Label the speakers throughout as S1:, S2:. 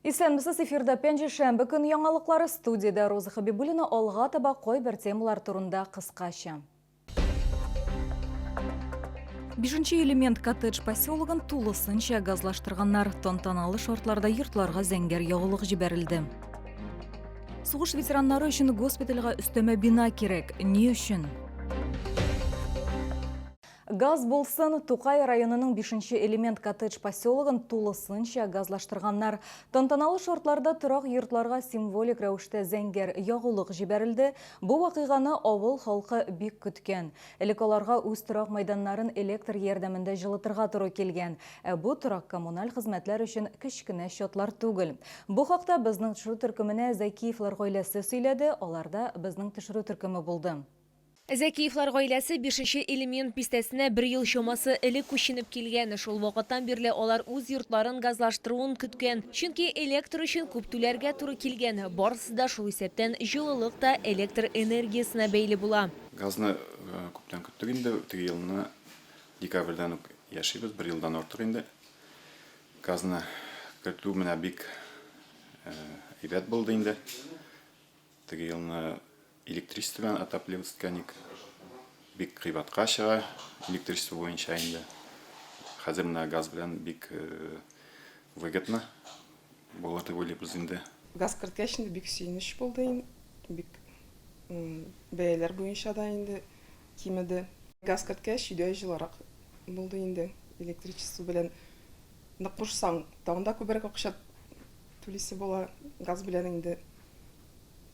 S1: Исәнмесез, эфирда пәнҗешәмбе көн яңалыклары, студиядә Роза Хабибуллина. Алга таба кайбер темалар турында кыскача. Бишенче элемент коттедж поселогын тулысынча газлаштырганнар. Тантаналы шартларда йортларга зәңгәр ягулык җибәрелде. Сугыш ветераннары өчен госпитальгә өстәмә бина кирәк. Ни өчен? Газ булсын, Тукай районының бишенче элемент коттедж поселогын тулысынча газлаштырганнар. Тантаналы шартларда торак йортларга символик рәвештә зәңгәр ягулык җибәрелде. Бу вакыйганы авыл халкы бик көткән. Элек аларга үз торак мәйданнарын электр ярдәмендә җылытырга туры килгән. Ә бу торак-коммуналь хезмәтләр өчен кечкенә счетлар түгел. Бу хакта безнең төшерү төркеменә Зәкиевлар гаиләсе сөйләде, аларда безнең төшерү төркеме булды.
S2: Зәкиевлар гаиләсе Бишенче элемент бистәсенә бер ел чамасы элек күченеп килгән. Шул вакыттан бирле алар үз йортларын газлаштыруын көткән. Чөнки электр өчен күп түләргә туры килгән. Барысы да, шул исәптән җылылык та, электр энергиясенә бәйле була.
S3: Газны күптән көттек инде. Теге елны декабрьдән үк яшибез, бер елдан артык инде. Газны кертү менә бик әйбәт булды инде. Теге елны электричество белән отапливаться иткән бик кыйбатка чыга электричество буенча инде. Хәзер менә газ белән бик выгодно булыр дип уйлыйбыз инде.
S4: Газ керткәч инде бик сөенеч булды инде, бик бәяләр буенча да инде кимеде. Газ керткәч өйдә җылырак булды инде, электричество белән нык кушсаң, тагын да күбрәк акча түлисе була, газ белән инде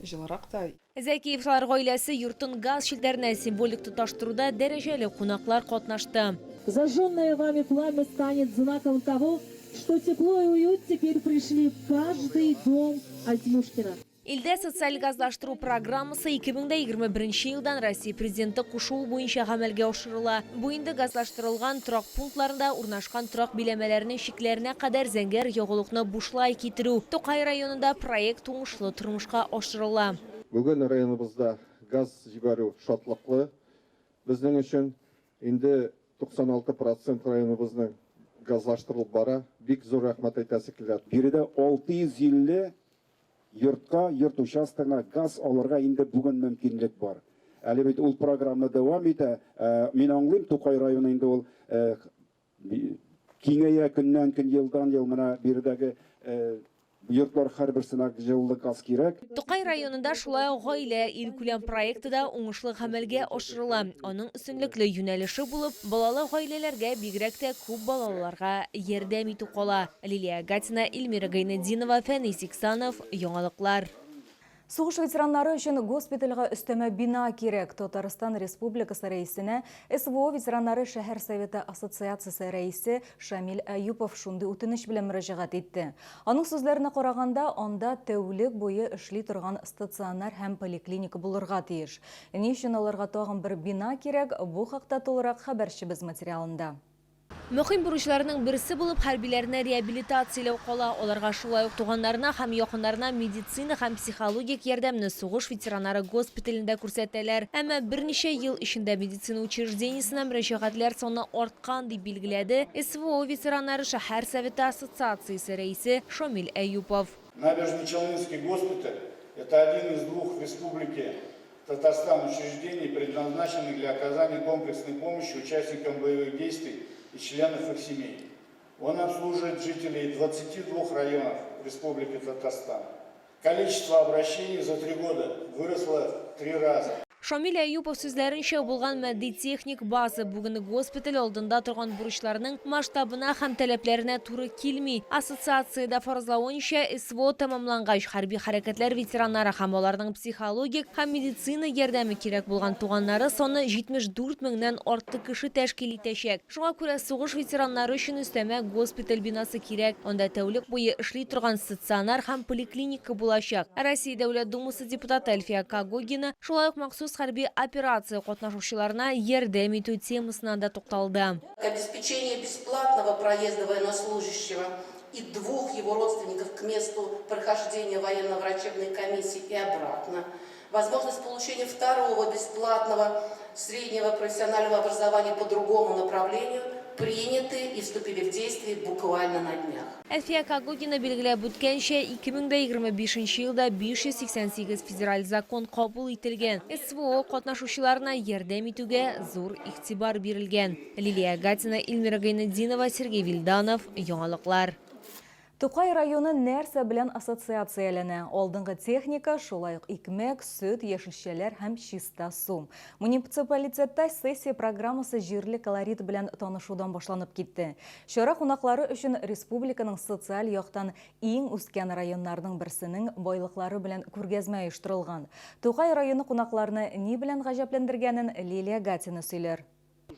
S4: җылырак та.
S2: Зәкиевлар гаиләсе йортын газ челтәренә символик тоташтыруда дәрәҗәле кунаклар катнашты.
S5: Зажженное вами пламя станет знаком того, что тепло и уют теперь пришли в каждый дом Альтмушкина.
S2: Илдә социаль газлаштыру программасы 2021 елдан Россия Президенты кушуы буенча гамәлгә ашырыла. Бу инде газлаштырылган торак пунктларында урнашкан торак биләмәләренең чикләренә кадәр зәңгәр ягулыкны бушлай китерү. Тукай районында проект уңышлы тормышка ашырыла.
S6: Бүген районыбызда газ җибәрү шатлыклы безнең өчен. Инде 96 процент районыбызның газлаштырылып бара. Бик зур рәхмәт әйтәсе килә.
S7: Биредә 650 Йортка, йорт участогына газ алырга инде бүген мөмкинлек бар. Әле бит ул программа дәвам итә. Мин аңлыйм, Тукай районы инде ул киңәя көннән-көн, елдан-ел менә биредәге йортлар һәрберсенә җылылы газ кирәк.
S2: Тукай районында шулай ук Гаилә илкүләм проекты да уңышлы гамәлгә ашырыла. Аның өстенлекле юнәлеше булып, балалы гаиләләргә, бигрәк тә күп балалыларга ярдәм итү кала. Лилия Гатина, Эльмира Гайнетдинова, Фәнис Иксанов, Яңалыклар.
S1: Сугыш ветераннары өчен госпитальгә өстәмә бина кирәк. Татарстан Республикасы Рәисенә СВО ветераннары шәһәр советы ассоциациясе рәисе Шамил Әюпов шундый үтенеч белән мөрәҗәгать итте. Аның сүзләренә караганда, анда тәүлек буе эшли торган стационар һәм поликлиника булырга тиеш. Ни өчен аларга тагын бер бина кирәк, бу хакта тулырак хәбәрчебез материалында.
S2: Мөһим бурычларның берсе булып хәрбиләрне реабилитацияләү кала. Аларга шулай ук туганнарына һәм якыннарына медицина һәм психологик ярдәмне сугыш ветераннары госпиталендә күрсәтәләр. Әмма берничә ел эчендә медицина учреждениесенә мөрәҗәгатьләр саны арткан, дип билгеләде СВО ветераннары шәһәр советы ассоциациясе рәисе Шамил Әюпов.
S8: Набережночелнинский госпиталь, это один из двух в республике Татарстан учреждений, предназначенных для оказания комплексной помощи участникам боевых действий и членов их семей. Он обслуживает жителей 22 районов Республики Татарстан. Количество обращений за три года выросло в три раза.
S2: Шамил Әюпов сүзләренчә, булган матди-техник база бүген госпиталь алдында торган бурычларның масштабына һәм таләпләренә туры килми. Ассоциациядә фаразлавынча, СВО тәмамлангач, хәрби хәрәкәтләр ветераннары һәм аларның психологик һәм медицина ярдәме кирәк булган туганнары саны 74 меңнән артык кеше тәшкил итәчәк. Шуңа күрә сугыш ветераннары өчен өстәмә госпиталь бинасы кирәк, анда тәүлек буе эшли торган стационар һәм поликлиника булачак. Россия Дәүләт Думасы депутаты Әлфия Когогина шулай ук махсус хәрби операция катнашучыларына ярдәм итү темасына да тукталды.
S9: Обеспечение бесплатного проезда военнослужащего и двух его родственников к месту прохождения военно-врачебной комиссии и обратно, возможность получения второго бесплатного среднего профессионального образования по другому направлению. приняты и вступили в действие буквально на днях.
S2: Әлфия Когогина билгеләп үткәнчә, 2025 елда 588 федераль закон кабул ителгән, СВО катнашучыларына ярдәм итүгә зур игътибар бирелгән. Лилия Гатина, Эльмира Гайнетдинова, Сергей Вильданов, Яңалыклар.
S1: Тукай районы нәрсә белән ассоциацияләнә? Алдынгы техника, шулай ук икмәк, сөт, яшелчәләр һәм чиста су. Муниципалитетта сессия программасы җирле колорит белән танышудан башланып китте. Чара кунаклары өчен республиканың социаль яктан иң үскән районнарының берсенең байлыклары белән күргәзмә оештырылган. Тукай районы кунакларны ни белән гаҗәпләндергәнен Лилия Гатина сөйләр.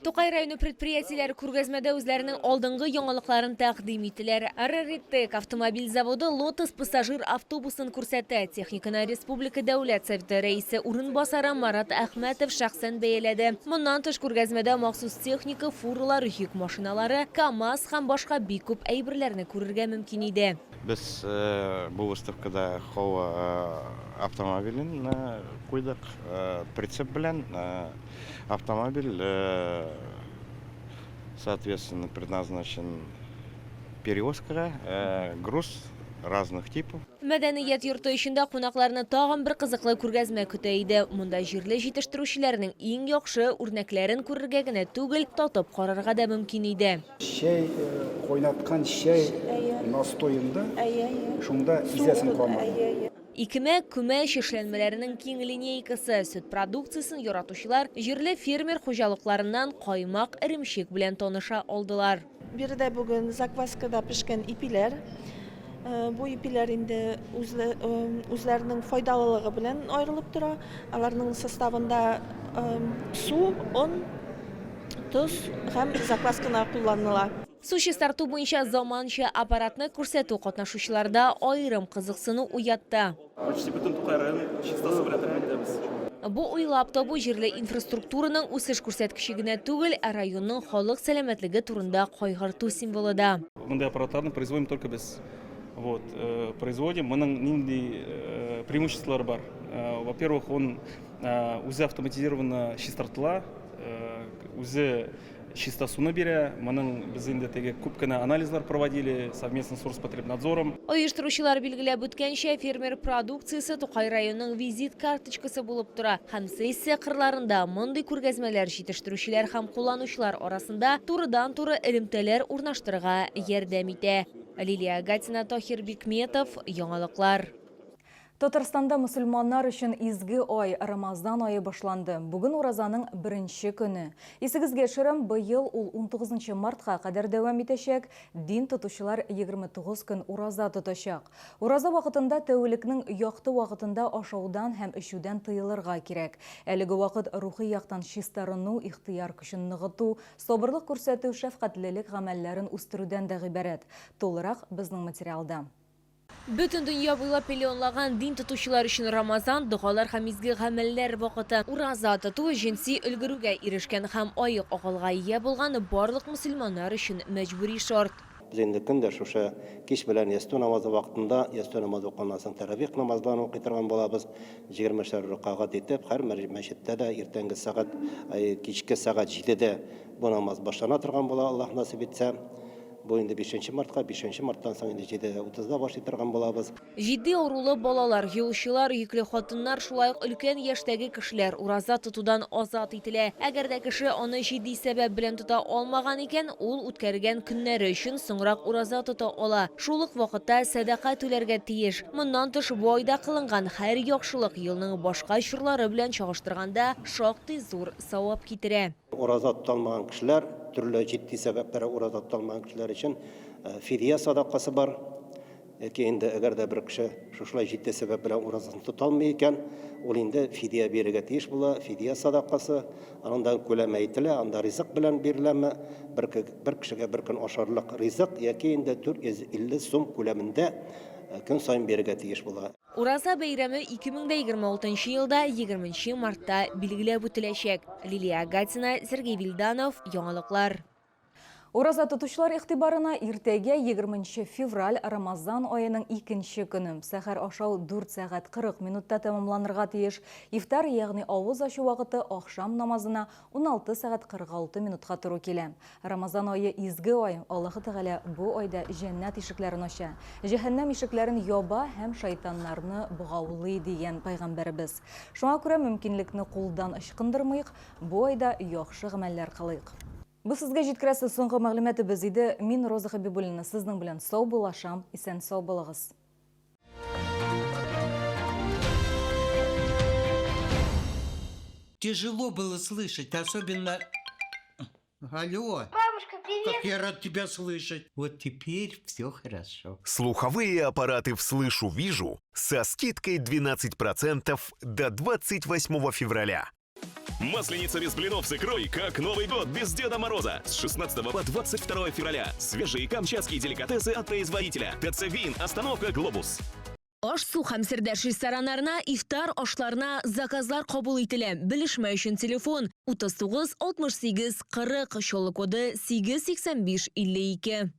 S2: Тукай районы предприятиеләре күргәзмәдә үзләренең алдынгы яңалыкларын тәкъдим иттеләр. Раритек автомобиль заводы Лотос пассажир автобусын күрсәтә. Техниканы республика Дәүләт Советы Рәисе урынбасары Марат Әхмәтов шәхсән бәяләде. Моннан тыш, күргәзмәдә махсус техника, фуралар, йөк машиналары, КАМАЗ һәм башка бик күп әйберләрне күрергә мөмкин иде.
S10: Без бу выставкада Хоа автомобилен куйдык, прицеп белән. Автомобиль, соответственно, предназначен перевозкага, груз разных типов.
S2: Мәдәният йорты эчендә кунакларны тагын бер кызыклы күргәзмә көтә иде. Монда җирле җитештерүчеләрнең иң яхшы үрнәкләрен күрергә генә түгел, татып карарга да мөмкин иде.
S7: Чәй кайнаткан чәй настоенда шунда изәсең камырны.
S2: Икмәк, күмәч эшләнмәләренең киң линейкасы, сөт продукциясен яратучылар җирле фермер хуҗалыкларыннан каймак, эремчек белән таныша алдылар.
S11: Биредә бүген закваскада пешкән ипиләр. Бу ипиләр инде үзләренең файдалылыгы белән аерылып тора. Аларның составында су, он, тоз һәм закваска гына кулланыла.
S2: Су чистарту буенча заманча аппаратны күрсәтү катнашучыларда аерым кызыксыну уятты.
S12: Почти бөтен Тукай районын чиста су белән тәэмин итәбез.
S2: Бу уйлап табу җирле инфраструктураның үсеш күрсәткече генә түгел, ә районның халык сәламәтлеге турында кайгырту символы да.
S12: Мондый аппаратларны производим только без. Вот, производим. Моның нинди преимуществолары бар? Во-первых, он үзе автоматизированно чистартыла, үзе Чиста суны бирә. Моның без инде теге күп кенә анализлар проводили совместно с Роспотребнадзором.
S2: Оештыручылар билгеләп үткәнчә, фермер продукциясе Тукай районының визит карточкасы булып тора һәм сессия кырларында мондый күргәзмәләр җитештерүчеләр һәм кулланучылар арасында турыдан-туры элемтәләр урнаштырырга ярдәм итә. Лилия Гатина, Таһир Бикметов, Яңалыклар.
S1: Татарстанда мөселманнар өчен изге ай, Рамазан ае башланды. Бүген уразаның беренче көне. Исегезгә төшерәм, быел ул унтугызынчы мартка кадәр дәвам итәчәк, дин тотучылар 29 көн ураза тотачак. Ураза вакытында тәүлекнең якты вакытында ашаудан һәм эчүдән тыелырга кирәк. Әлеге вакыт рухи яктан чистарыну, ихтыяр көчен ныгыту, сабырлык күрсәтү, шәфкатьлелек гамәлләрен үстерүдән дә гыйбарәт. Тулырак безнең материалда.
S2: Бөтен дөнья буйлап миллионлаган дин тотучылар өчен Рамазан, догалар һәм изге гамәлләр вакыты. Ураза тоту җенси өлгерүгә ирешкән һәм аек акылга ия булган барлык мөселманнар өчен мәҗбүри шарт.
S13: Без инде көн дә шушы кич белән ястү намазы вакытында, ястү намазы укыганнан соң тәравих намазларын укый торган булабыз. Егермешәр рөкәгать итеп, һәр мәчеттә дә иртәнге сәгать, кичке сәгать җидедә бу намаз башлана торган була, Аллаһ насыйп итсә. Бу инде бишенче мартка, бишенче марттан соң инде 7:30да башлый торган булабыз.
S2: Җитди авырулы балалар, юлчылар, йөкле хатыннар, шулай ук өлкән яшьтәге кешеләр ураза тотудан азат ителә. Әгәр дә кеше аны җитди сәбәп белән тота алмаган икән, ул үткәргән көннәре өчен соңрак ураза тота ала. Шул ук вакытта сәдака түләргә тиеш. Моннан тыш, бу айда кылынган һәр яхшылык елның башка чорлары белән чагыштырганда шактый зур савап китерә.
S13: Ураза тота алмаган кешеләр, төрле җитди сәбәпләргә ураза тота алмаган кешеләр өчен фидия садакасы бар. Яки инде әгәр дә бер кеше шушылай җитди сәбәп белән уразасын тота алмый икән, ул инде фидия бирергә тиеш була. Фидия садакасы, аның да күләме әйтелә, анда ризык белән биреләме, бер, бер кешегә бер көн ашарлык ризык яки инде 450 сум күләмендә көн саен бирергә тиеш була.
S2: Ураза бәйрәме 2026 нчы елда 20 нче мартта билгеләп үтеләчәк. Лилия Агатина, Сергей Вильданов, Яңалыклар.
S1: Ураза тотучылар игътибарына иртәгә 20 нче февраль Рамазан аеның икенче көне. Сәхәр ашау 4 сәгать 40 минутта тәмамланырга тиеш. Ифтар, ягъни авыз ачу вакыты ахшам намазына 16 сәгать 46 минутка туры килә. Рамазан ае изге ай, Аллаһы Тәгалә бу айда җәннәт ишекләрен ача, җәһәннәм ишекләрен яба һәм шайтаннарны богаулый, дигән пәйгамбәребез. Шуңа күрә мөмкинлекне кулдан ычкындырмыйк, бу айда яхшы гамәлләр кылыйк. Бу сезгә җиткерәсе соңгы мәгълүматыбыз иде. Мин Роза Хәбибуллина сезнең белән саубуллашам. Исән-сау булыгыз.
S14: Тяжело было слышать, особенно... Алло.
S15: Бабушка, привет.
S14: Как я рад тебя слышать. Вот теперь все хорошо.
S16: Слуховые аппараты «Вслышу-вижу» со скидкой 12% до 28 февраля.
S17: Масленица без блинов с икрой, как Новый год без Деда Мороза. С 16 по 22 февраля. Свежие камчатские деликатесы от производителя. ТЦ Вин, остановка «Глобус».
S2: Аш-су һәм Сердәш рестораннарына ифтар ашларына заказлар кабул ителә. Белешмә өчен телефон, 39 68 40, Чаллы коды 885 52.